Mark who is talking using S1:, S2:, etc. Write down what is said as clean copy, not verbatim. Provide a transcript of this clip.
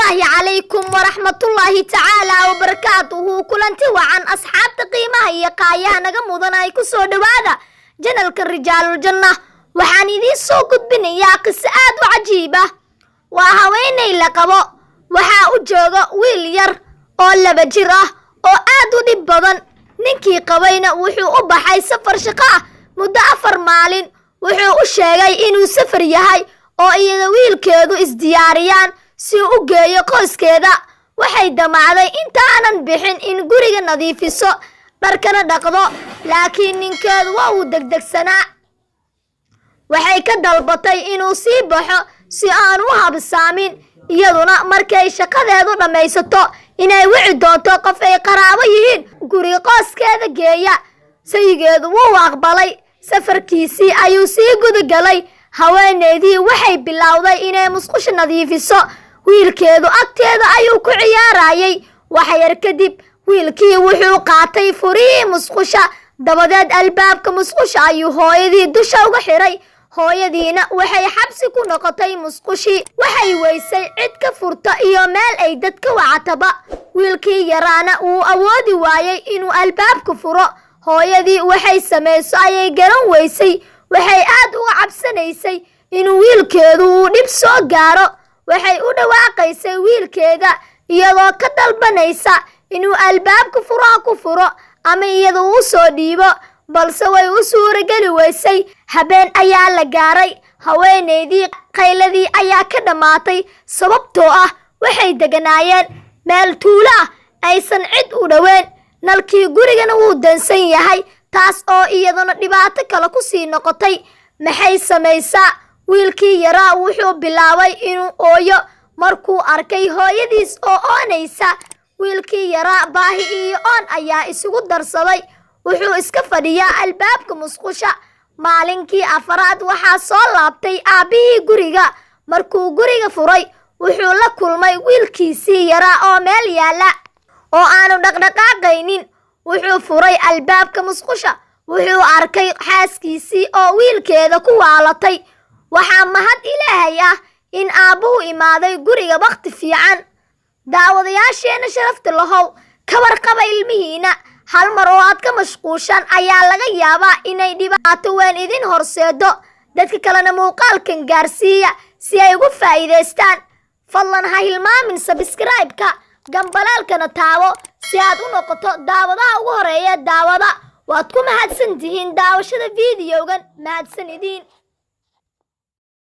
S1: Salaamullaahi calaykum waraxmatullaahi tacaala wabarakaatuhu. Kulanti wacan, asxaabta qiimaha iyo qaayaha naga mudan, ay ku soo dhowaada channelka Rijaalul Janna. Waxaan idiin soo gudbinayaa qiso aad u cajiib ah. Waa haweenay la qabo. Waxaa u jooga wiil yar oo 2 jir ah oo aad u dhib badan. Ninkii qabayna wuxuu u baxay safar shaqo ah muddo 4 maalin. Wuxuu u sheegay inuu safar yahay oo iyada wiilkeedu isdiyaariyaan si uu u geeyo qoyskeeda. Waxay damacday intaanan bixin in guriga nadiifiso, dharkana dhaqdo, laakiin ninkeedu waa uu degdegsanaa. Waxay ka dalbatay inuu sii baxo si aan u habsaamin, iyaduna markay shaqadeedu dhammaysato inay wici doonto qof ay qaraabo yihiin guriga qoyskeeda geeya. Sayigeedu wuu aqbalay. Safarkiisii ayuu sii gudagalay. Haweeneydii waxay bilowday inay musqusha nadiifiso. Wiilkeedu agteeda ayuu ku ciyaarayay. Wax yar kadib wiilkii wuxuu qaatay furihii musqusha, dabadeed albaabka musqusha ayuu hooyadii dusha uga xiray. Hooyadiina waxay xabsi ku noqotay musqushii. Waxay weysay cid ka furta iyo meel ay dad ka wacataba. Wiilkii yaraana wuu awoodi waayey inuu albaabka furo. Hooyadii waxay samayso ayay garan weysay. Waxay aad uga cabsanaysay inuu wiilkeedu uu dhib soo gaaro. Waxay u dhawaaqaysay wiilkeeda iyadoo ka dalbanaysa inuu albaabka furaha ku furo ama iyada uu soo dhiibo, balse way u suurageli weysay. Habeen ayaa la gaaray. Haweenaydii qayladii ayaa ka dhammaatay, sababtoo ah waxay deganaayeen meel tuulo ah aysan cid u dhoweyn. Nalkii gurigana wuu dansan yahay, taas oo iyaduna dhibaato kale ku sii noqotay. Maxay samaysaa? Wiilkii yaraa wuxuu bilaabay inuu ooyo markuu arkay hooyadiis oo oonaysa. Wiilkii yaraa baahi iyo oon ayaa isugu darsaday. Wuxuu iska fadhiyaa albaabka musqusha. Maalinkii afaraad waxaa soo laabtay aabbihii guriga. Markuu guriga furay, wuxuu la kulmay wiilkiisii yaraa oo meel yaalla oo aanu dhaqdhaqaaqaynin. Wuxuu furay albaabka musqusha. Wuxuu arkay xaaskiisii oo wiilkeeda ku waalatay. Waxaa mahad Ilaahay ah in aabbuhu imaaday guriga wakhti fiican. Daawadayaasheenna sharafta lahow, ka warqaba ilmihiina. Hal mar oo aad ka mashquushaan ayaa laga yaabaa inay dhibaato weyn idin horseedo. Dadka kalena muuqaalkan gaarsiiya si ay ugu faa'iidaystaan. Fadlan ha hilmaamin subscribe-ka, gambaleelkana taabo si aad u noqoto daawadaha ugu horeeya daawada. Waad ku mahadsan tihiin daawashada fiidiyowgan. Mahadsan idiin.